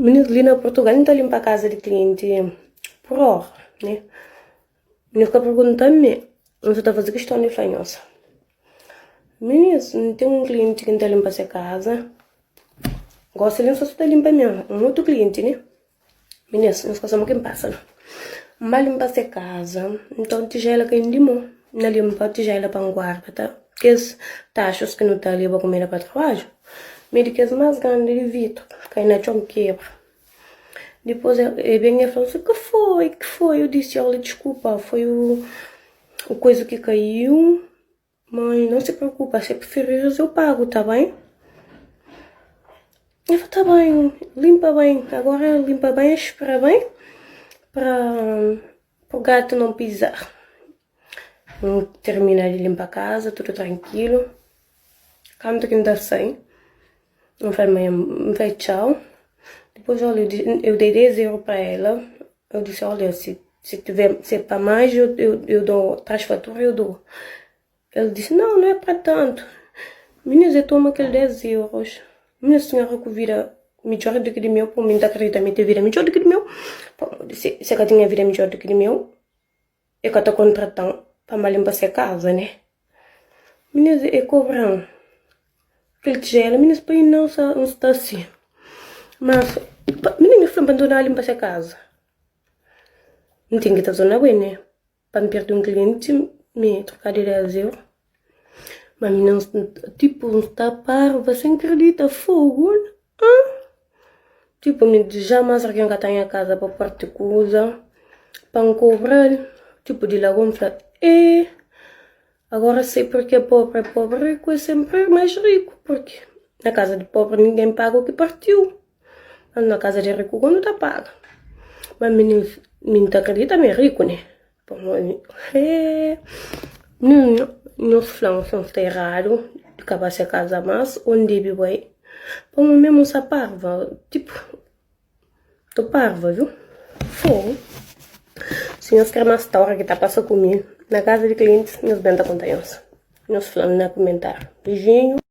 Minis li na Portugal N ta linpa kaza di klienti pur ora, ne? Nhos ka pergunta-m mi, N sa ta faze kiston di fla nhos. Minis, N ten un klienti ki N ta linpa se kaza. Gosi li N sa ta linpa mi un otu klienti, ne? Minis, nhos ka sabe mo ki N pasa la. N ba linpa se kaza, nton tijela kai-m di mon. N na linpa tijela pa N guarda ta kes taxus ki nu ta leba kumida pa trabadju. Mi di kes más grandi di vidru kai na txon kebra. Dipôs el ben el fla-m si, Ki foi? Ki foi? Eu disi, Olha, diskulpa, foi o koisa ki kaiu. Mãe, não se preocupa, se preferires eu pago, tá bem? Eu falei, tá bem, limpa bem. Agora limpa bem, espera bem para o gato não pisar. Termina de limpar a casa, tudo tranquilo. Kantu ki N ta sai, N fla mãe, N fla txau. Depois, olha, eu dei 10 euros para ela. Eu disse, olha, se, se tiver, se é para mais, eu, eu, eu dou, traz fatura, eu dou. Ele disse, não, não é para tanto. Meninas, eu tomo aquele 10 euros. Minha senhora que vira melhor do que de meu, por mim, tá acredita, me ter vida melhor do que de meu. Pô, se, se ela tinha vida melhor do que de meu, eu que tô contratando para me limpar essa casa, né? Meninas, eu cobram. Kel tijela, meninas, pa não não está assim. Mas, meninas, flam pa não limpar essa casa. Não tem que estar zona bem, né? Pa N perde un klienti, mi trokadu 10 euru. Ma mi nan, tipo, N sta parva sen kridita, fogu, ah! Tipo, mi jamais algen ka ta nha kaza pa parti kuza, pa N kobra-l. Tipo, di la go N fla, eh, agora sei purke pobri é pobri, riku é senpri más riku, purke na kaza di pobri ningen paga u ki partiu. Mas na kaza di riku ku nu ta paga. Ma mi mi N ta kridita mi é riku ne? Pamodi eh nhos fla-m si N sta eradu di ka ba se kaza mas ô N debe bai. Pamodi mésmu N sta parva, tipu, tô parva viu? Fogu! Si nhos kre más stória ki ta pasa ku mi na kaza di klientis, nhos ben ta konta nhos. Nhos fla-m na kumentáriu. Beijinhu!